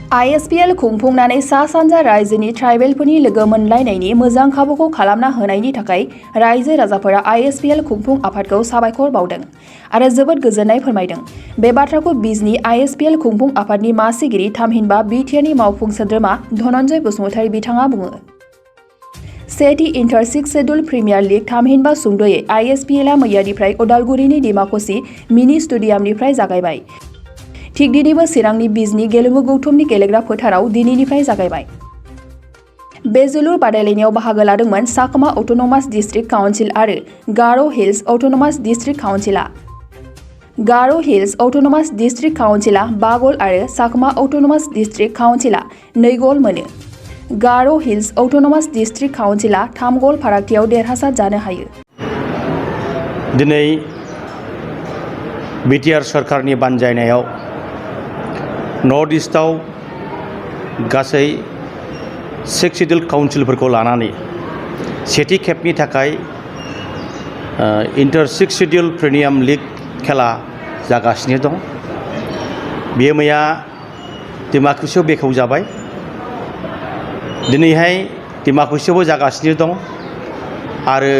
ISPL खुंफुंनानै सा सानजा रायजोनि ट्राइबेलफोरनि लोगो मोनलायनायनि मोजां खाबुखौ खालामना होनायनि थाखाय रायजो राजाफोरा ISPL खुंफुं आफादखौ साबायखर बावदों आरो जोबोद गोजोननाय फोरमायदों। बे बाथ्राखौ बिजनी ISPL खुंफुं आफादनि मासिगिरि थामहिनबा बिटिआरनि मावफुं सोद्रोमा धनन्जय बसुमतारी बिथाङा बुङो। सेथि इन्टार 6 शेड्युल प्रिमियार लीग थामहिनबा सुंद'यै ISPLआ मैयानिफ्राय उदालगुरिनि डिमाकुसि मिनि स्टेडियामनिफ्राय जागायबाय। थिग दिनैबो चिरांनि बिजनी गेलेमु गौथुमनि गेलेग्रा फोथाराव दिनैनिफ्राय जागायबाय। बे जोलुर बादायलायनायाव बाहागो लादोंमोन साकमा अट'नमास डिस्ट्रिक्ट काउन्सिल आरो गार' हिल्स अट'नमास डिस्ट्रिक्ट काउन्सिलआ। गार' हिल्स अट'नमास डिस्ट्रिक्ट काउन्सिलआ 5 गल आरो साकमा अट'नमास डिस्ट्रिक्ट काउन्सिलआ 2 गल मोनो। गार' हिल्स अट'नमास डिस्ट्रिक्ट काउन्सिलआ 3 गल फारागथियाव देरहासार जानो हायो। दिनै बिटिआर सरकारनि बानजायनायाव नर्थ इस्टआव गासै 6 शेड्युल काउन्सिलफोरखौ लानानै सेथि खेबनि थाखाय इन्टार 6 शेड्युल प्रिमियार लीग खेला जागासिनो दं। बेयो मैया डिमाकुसियाव बेखेवजाबाय। दिनैहाय डिमाकुसियावबो जागासिनो दं आरो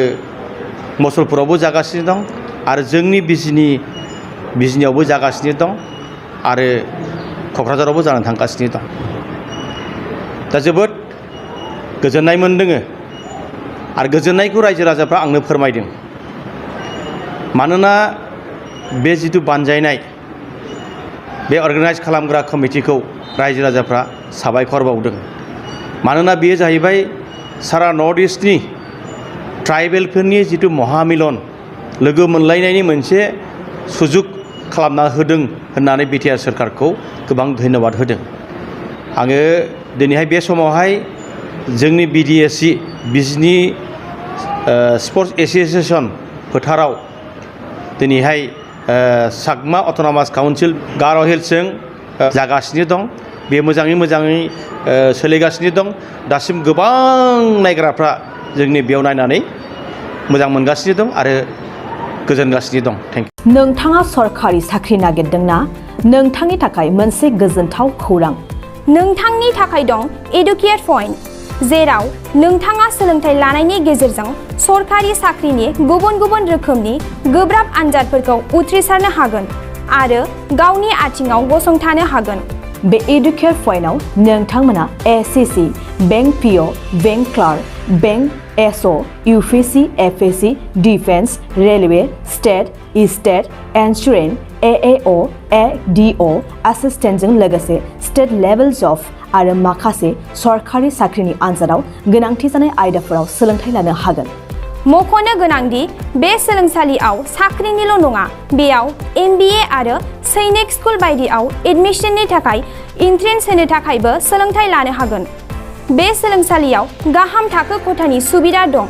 मुसलपुरावबो जागासिनो दं आरो जोंनि बिजनीयावबो जागासिनो दं आरो क'क्राझारावबो जानो थांगासिनो दं। दा जोबोद गोजोननाय मोनदों आरो गोजोननायखौ रायजो राजाफ्रा आंनो फोरमायदों। मानोना बे जिथु बानजायनाय बे अर्गानाइज खालामग्रा कमिटिखौ रायजो राजाफ्रा साबायखर बावदों। मानोना बेयो जाहैबाय सारा नर्थ इस्टनि ट्राइबेलफोरनि जिथु महामिलन लोगो मोनलायनायनि मोनसे सुजुग खालामना होदों होननानै बिटिआर सरकारखौ गोबां धन्यबाद होदों। आङो दिनैहाय बे समावहाय जोंनि बिडिएसि बिजनी स्पर्ट्स एसोसिएशन फोथाराव दिनैहाय साकमा अट'नमास काउन्सिल गार' हिल्सजों जागासिनो दं। बे मोजाङै सोलिगासिनो दं। दासिम गोबां नायग्राफ्रा जोंनि बेयाव नायनानै मोजां मोनगासिनो दं आरो गोजोनगासिनो दं। Thank you. नोंथाङा सरकारि साख्रि नागिरदोंना? नोंथांनि थाखाय मोनसे गोजोनथाव खौरां। नोंथांनि थाखाय दं एडुकेट पइन्ट, जेराव नोंथाङा सोलोंथाइ लानायनि गेजेरजों सरकारि साख्रिनि गुबुन रोखोमनि गोब्राब आनजादफोरखौ उथ्रिसारनो हागोन आरो गावनि आथिङाव गसंथानो हागोन। बे एडुकेट पइन्टआव नोंथांमोना SSC, bank PO, bank clerk, bank SO, UPSC, FSC, defence, railway, state insurance, AAO, ADO एसिस्टेन्टजों लोगोसे स्टेट लेभेल जब आरो माखासे सरकारि साख्रिनि आनजादाव गोनांथि जानाय आयदाफोराव सोलोंथाइ लानो हागोन। मख'नो गोनांदि बे सोलोंसालियाव साख्रिनिल' नङा, बेयाव MBA आरो सैनिक स्कुल बायदियाव एडमिशननि थाखाय एन्ट्रेन्स होनो थाखायबो सोलोंथाइ लानो हागोन। बे सोलोंसालियाव गाहाम थाखो खथानि सुबिदा दं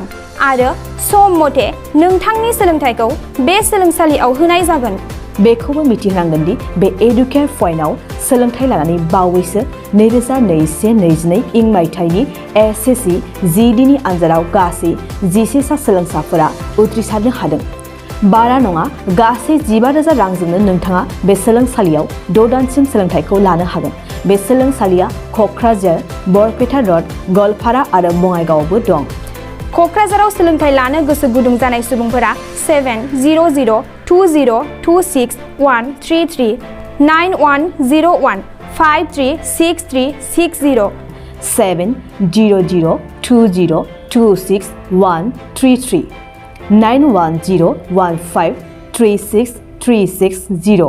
आरो सम मथे नोंथांनि सोलोंथाइखौ बे सोलोंसालियाव होनाय जागोन। बेखौबो मिथिनांगोन दि बे एडुकेट पइन्टआव सोलोंथाइ लानानै बावैसो 2021-22 इं मायथाइनि एसएससि GDनि आनजादाव गासै 11 सा सोलोंसाफोरा उथ्रिसारनो हादों। बारा नङा, गासै 15,000 रांजोंनो नोंथाङा बे सोलोंसालियाव 6 दानसिम सोलोंथाइखौ लानो हागोन। बे सोलोंसालिया क'क्राझार, बरपेटा रड, गवालपारा आरो बङाइगावआवबो दं। क'क्राझाराव सोलोंथाइ लानो गोसो गुदुं जानाय सुबुंफोरा 70020263133 9101536360 70020263133 9101536360